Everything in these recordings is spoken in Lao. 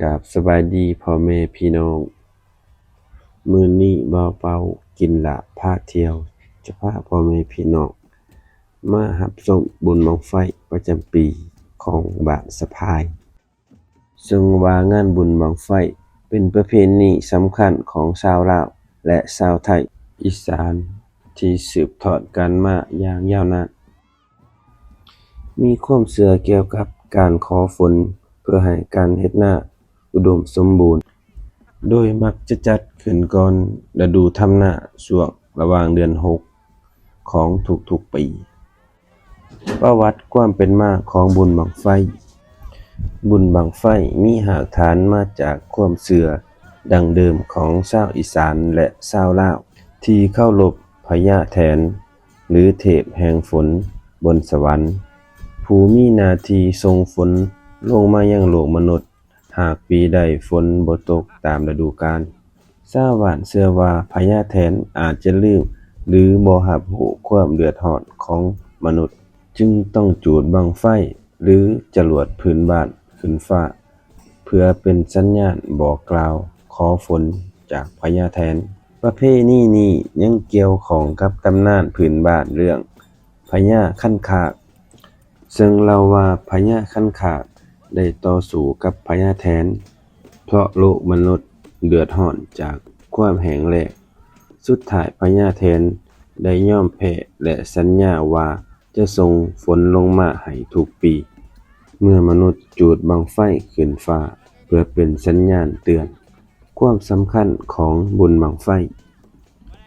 ກາບສະບາຍດີພໍ່ແມ່ພີ່ນ້ອງ, ມື້ນີ້ບ່າວເປົາກິນຫຼ້າພາທ່ຽວ ຈະພາພໍ່ແມ່ພີ່ນ້ອງມາຮັບຊົມບຸນບັ້ງໄຟປະຈຳປີຂອງບ້ານສະພາຍ. ເຊິ່ງວ່າງານບຸນບັ້ງໄຟເປັນປະເພນີສຳຄັນຂອງຊາວລາວ ແລະ ຊາວໄທອີສານທີ່ສືບທອດກັນມາຢ່າງຍາວນານ. ມີຄວາມເຊື່ອກ່ຽວກັບການຂໍຝົນເພື່ອໃຫ້ການເຮັດນາອຸດົມສົມບູນ, ໂດຍມັກຈະຈັດຂຶ້ນກ່ອນລະດູທຳນາຊ່ວງລະຫວ່າງເດືອນຫົກຂອງທຸກໆປີ. ປະຫວັດຄວາມເປັນມາຂອງບຸນບັ້ງໄຟ. ບຸນບັ້ງໄຟມີຮາກຖານມາຈາກຄວາມເຊື່ອດັ້ງເດີມຂອງຊາວອີສານ ແລະ ຊາວລາວ ທີ່ເຄົາລົບພະຍາແຖນ ຫຼື ເທບແຫ່ງຝົນບົນສະຫວັນ ຜູ້ມີໜ້າທີ່ສົ່ງຝົນລົງມາຍັງໂລກມະນຸດ ຫາກປີໃດຝົນບໍ່ຕົກຕາມລະດູການ. ຊາວບ້ານເຊື່ອວ່າພະຍາແຖນອາດຈະລືມ ຫຼື ບໍ່ຮັບຮູ້ຄວາມເດືອດຮ້ອນຂອງມະນຸດ, ຈຶ່ງຕ້ອງຈູດບັ້ງໄຟ ຫຼື ຈະຫຼວດພື້ນບ້ານຂຶ້ນຟ້າ ເພື່ອເປັນສັນຍານບອກກ່າວຂໍຝົນຈາກພະຍາແຖນ. ປະເພນີນີ້ຍັງກ່ຽວຂ້ອງກັບຕຳນານພື້ນບ້ານເລື່ອງພະຍາຄັນຄາກ, ເຊິ່ງເລົ່າວ່າພະຍາຄັນຄາກໄດ້ຕໍ່ສູ້ກັບພະຍາແຖນ ເພາະໂລກມະນຸດເດືອດຮ້ອນຈາກຄວາມແຫ້ງແລ້ງ. ສຸດທ້າຍພະຍາແຖນໄດ້ຍອມແພ້ ແລະ ສັນຍາວ່າຈະສົ່ງຝົນລົງມາໃຫ້ທຸກປີ ເມື່ອມະນຸດຈູດບັ້ງໄຟຂຶ້ນຟ້າເພື່ອເປັນສັນຍານເຕືອນ. ຄວາມສຳຄັນຂອງບຸນບັ້ງໄຟ.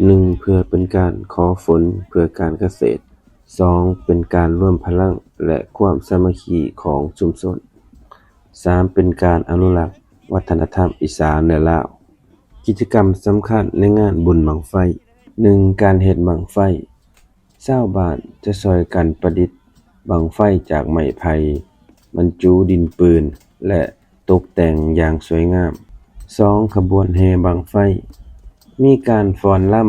ໜຶ່ງ ເພື່ອເປັນການຂໍຝົນເພື່ອການກະເສດ. ສອງ ເປັນການລວມພະລັງ ແລະ ຄວາມສາມັກຄີຂອງຊຸມຊົນ. ສາມ ເປັນການອະນຸລັກວັດທະນະທຳອີສານ ແລະ ລາວ. ກິດຈະກຳສຳຄັນໃນງານບຸນບັ້ງໄຟ. ໜຶ່ງ ການເຮັດບັ້ງໄຟ. ຊາວບ້ານຈະຊ່ອຍກັນປະດິດບັ້ງໄຟຈາກໄມ້ໄຜ່, ບັນຈຸດິນປືນ ແລະ ຕົກແຕ່ງຢ່າງສວຍງາມ. ສອງ ຂະບວນແຫ່ບັ້ງໄຟ. ມີການຟ້ອນລຳ,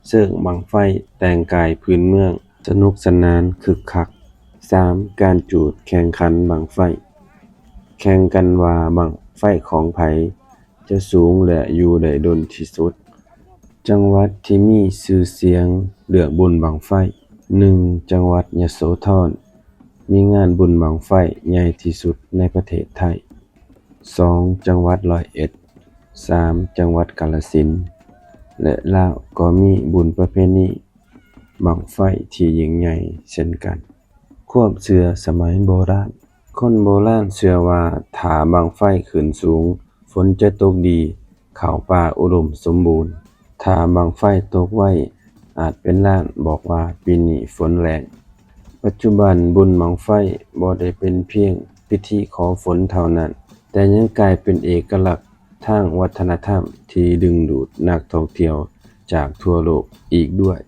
ເຊີງບັ້ງໄຟ, ແຕ່ງກາຍພື້ນເມືອງ, ສະໜຸກສະໜານຄຶກຄັກ. ສາມ ການຈູດແຂ່ງຂັນບັ້ງໄຟ. ແຂ່ງກັນວ່າບັ້ງໄຟຂອງໃຜຈະສູງ ແລະ ຢູ່ໄດ້ດົນທີ່ສຸດ. ຈັງຫວັດທີ່ມີຊື່ສຽງເລື່ອງບຸນບັ້ງໄຟ. ໜຶ່ງ ຈັງຫວັດຍະໂສທອນ ມີງານບຸນບັ້ງໄຟໃຫຍ່ທີ່ສຸດໃນປະເທດໄທ. ສອງ ຈັງຫວັດຮ້ອຍເອັດ. ສາມ ຈັງຫວັດກາລະສິນ ແລະ ລາວກໍມີບຸນປະເພນີບັ້ງໄຟທີ່ຍິ່ງໃຫຍ່ເຊັ່ນກັນ. ຄວາມເຊື່ອສະໄໝໂບລານ. ຄົນໂບລານເຊື່ອວ່າ ຖ້າບັ້ງໄຟຂຶ້ນສູງ, ຝົນຈະຕົກດີ, ເຂົ້າປ່າອຸດົມສົມບູນ. ຖ້າບັ້ງໄຟຕົກໄວ, ອາດເປັນລາງບອກວ່າປີນີ້ຝົນແລ້ງ. ປັດຈຸບັນ, ບຸນບັ້ງໄຟບໍ່ໄດ້ເປັນພຽງພິທີຂໍຝົນເທົ່ານັ້ນ, ແຕ່ຍັງກາຍເປັນເອກະລັກທາງວັດທະນະທຳທີ່ດຶງດູດນັກທ່ອງທ່ຽວຈາກທົ່ວໂລກອີກດ້ວຍ.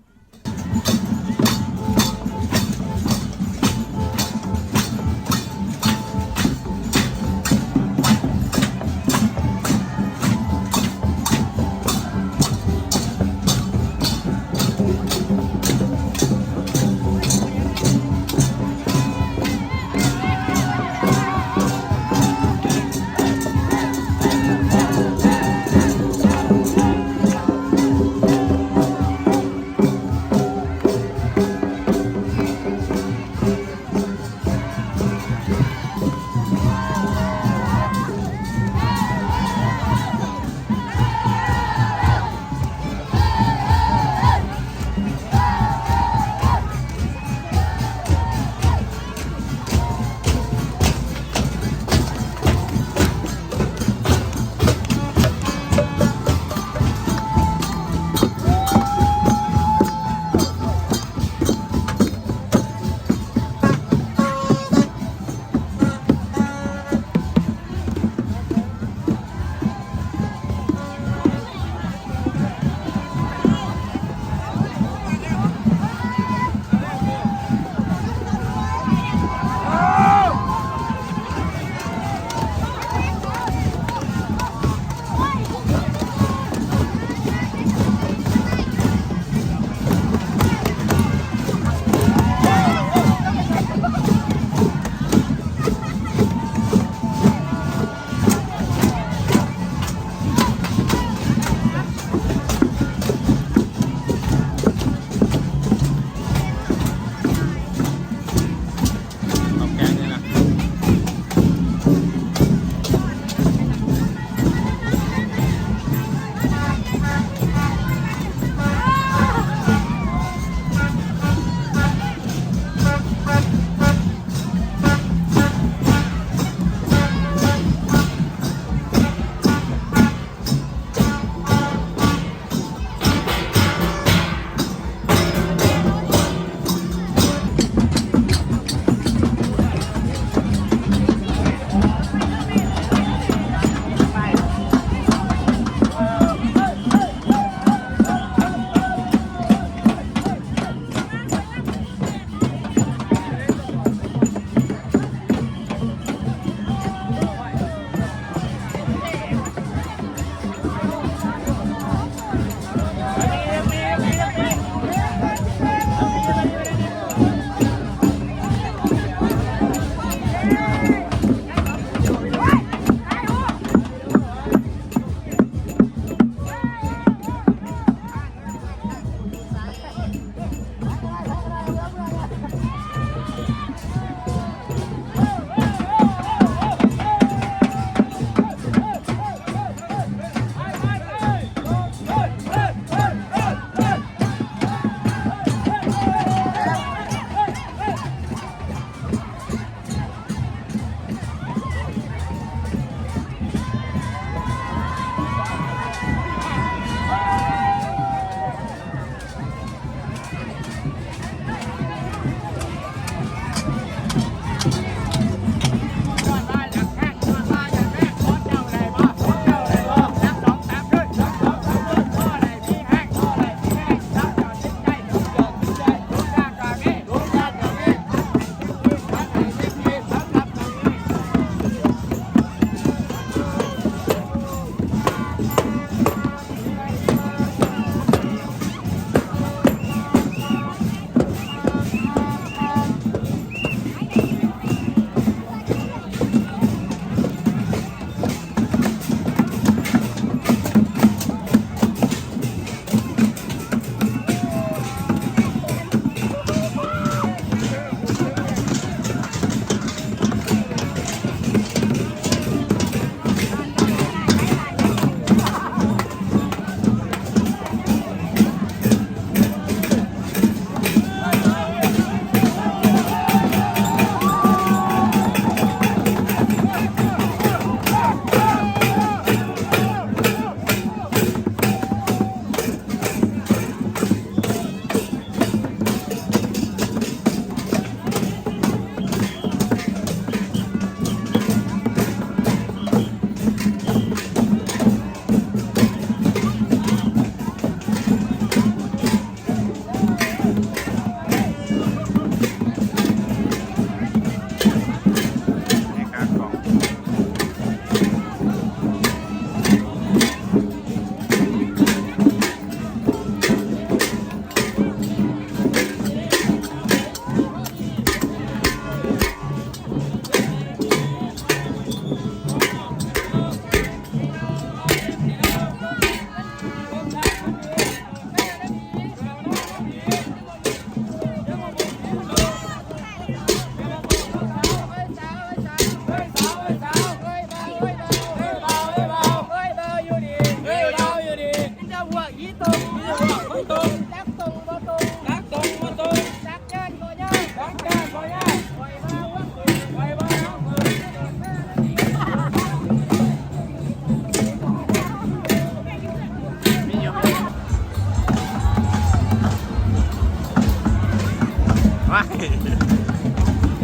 ເ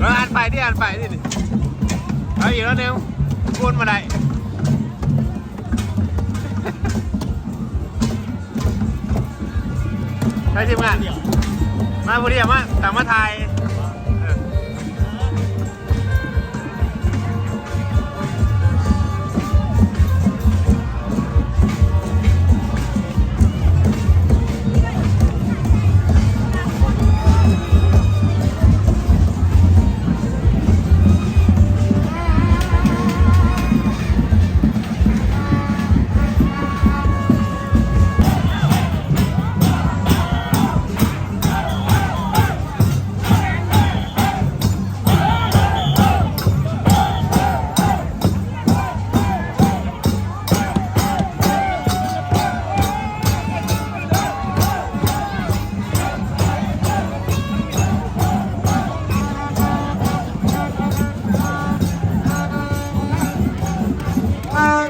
ອີ ອ່ານໄປຕິ ອ່ານໄປຕິນີ້ ເອົາອີກແລ້ວໜຶ່ງ ຄູນມາໄດ້ ໃຊ້ທີມງານ ມາຜູ້ດຽວ ມາ ຕາມມາຖ່າຍ ເອີ.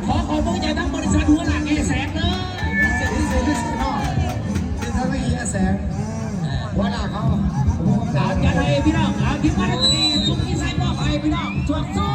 ຂໍຂອບໃຈທາງບໍລິສັດຫົວໜ້າແກ່ແສງເດີ ເປັນເຈົ້າໜ້າທີ່ແກ່ແສງ ຫົວໜ້າເຂົາ ເອົາຈັດໃຫ້ພີ່ນ້ອງ ເອົາ ທີມງານດອນຕຣີ ສຸກມີໄຊ ມອບໃຫ້ພີ່ນ້ອງ ຊ່ວງໂຊ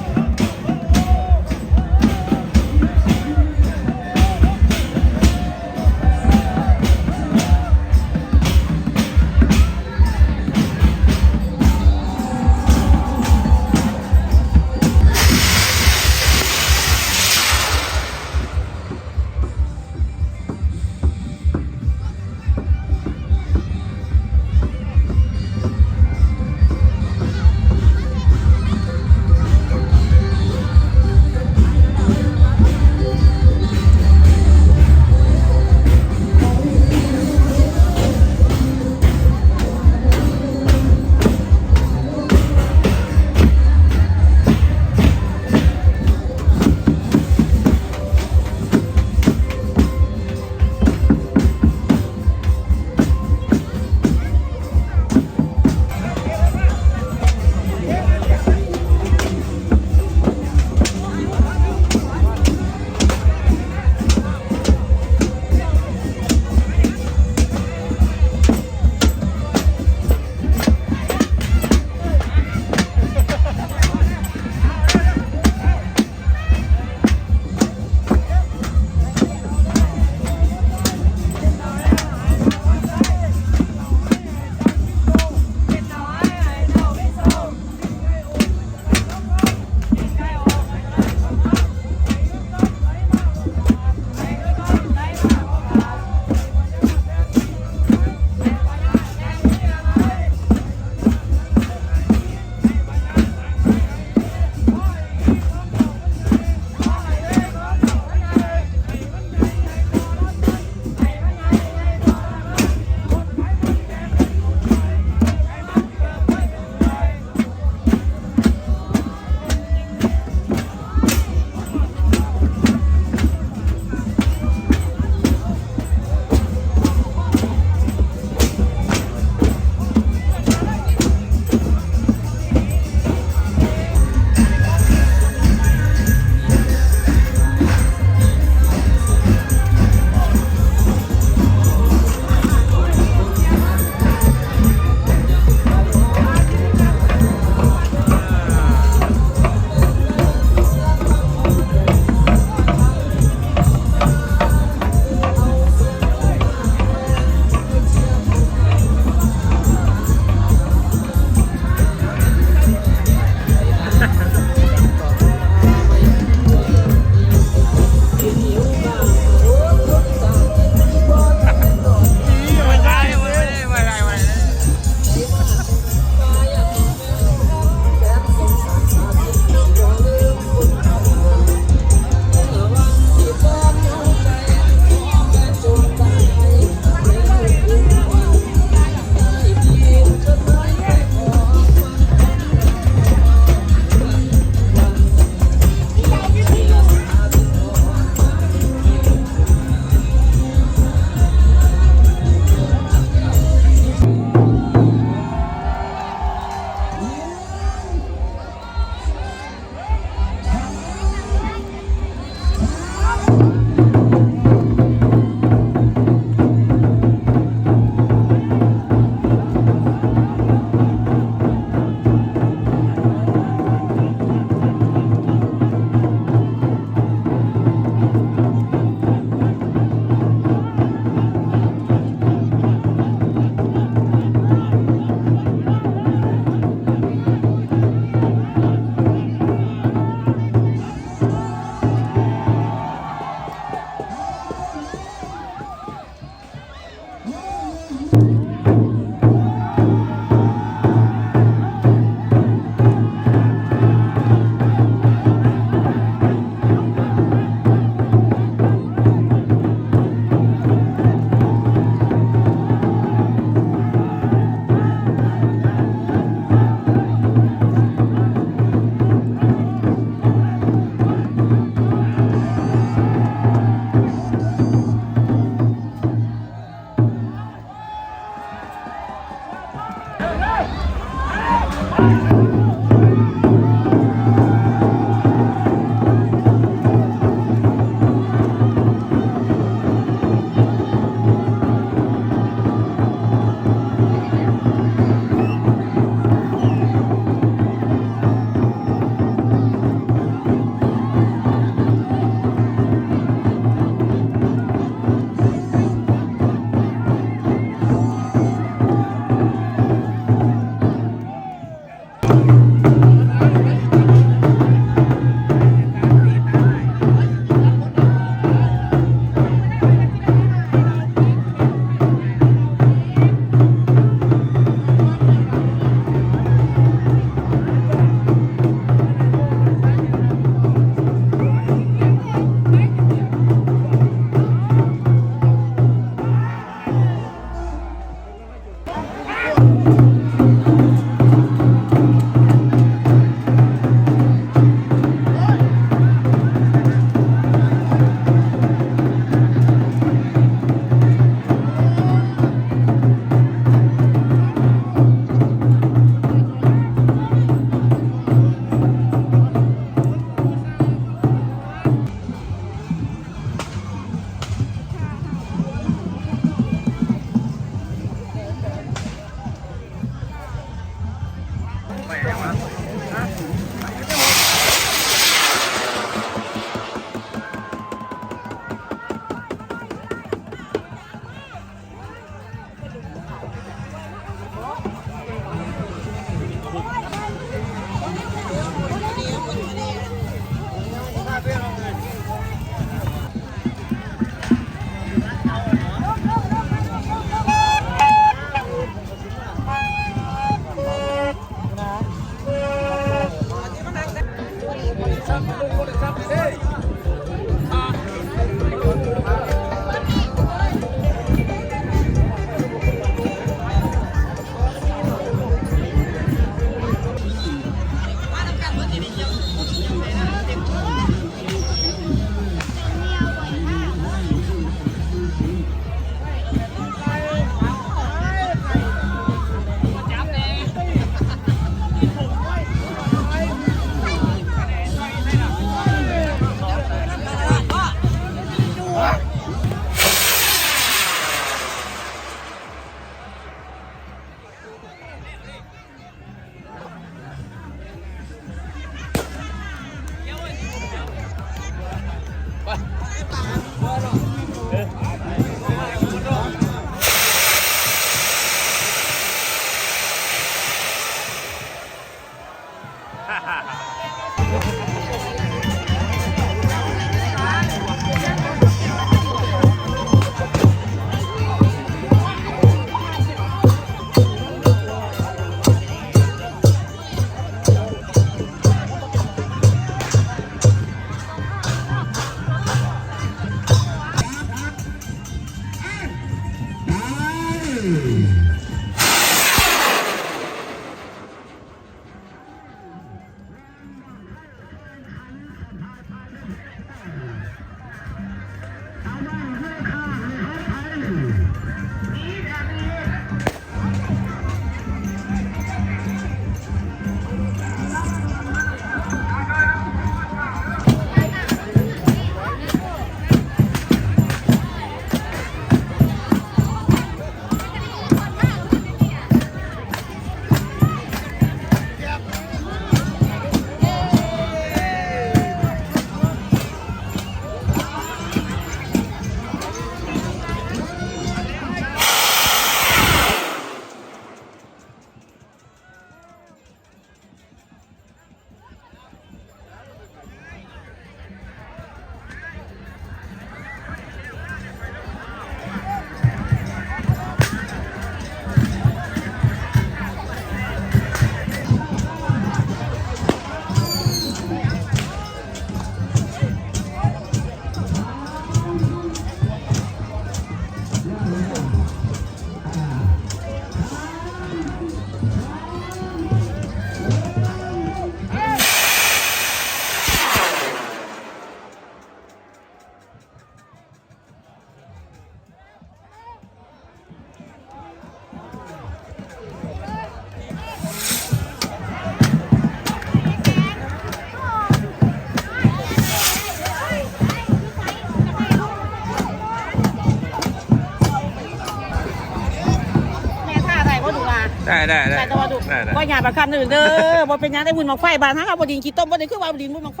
ແມ່ຖ້າໄດ້ບໍ່ ດູລາ? ໄດ້ ໄດ້ ໄດ້ ໄດ້ ແຕ່ວ່າດູ ໄດ້ ໄດ້ ບໍ່ຢ່າໄປຄັນອື່ນເດີ. ບໍ່ເປັນຫຍັງ ໄດ້ບຸນບັ້ງໄຟບ້ານເຮົາ ບໍ່ດິນຂີ້ຕົມ ບໍ່ໄດ້ຄືວ່າດິນບຸນບັ້ງໄຟ.